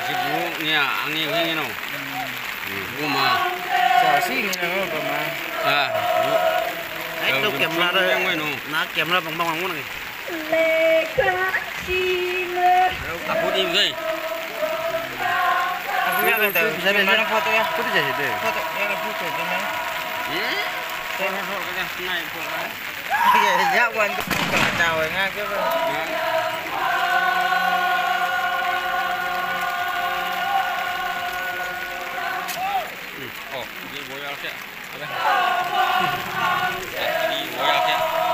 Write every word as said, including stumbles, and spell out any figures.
Sibu niya angi uhingi no. Hmm, guma. Sa si ni no guma. Ah, bu. Ai, tu camera da. Yang no. Na camera bang bang bang no. Aku di gai. Aku ya kata. Bisa, bisa. Mana foto ya? Foto jadi deh. Foto ya, foto di mana? Hmm? Foto, foto, foto. Nah, foto. Iya, iya, wan tu kacau ngah ke. Hmm. Oh, ini boyal ke. Apa? Eh, ini boyal ke.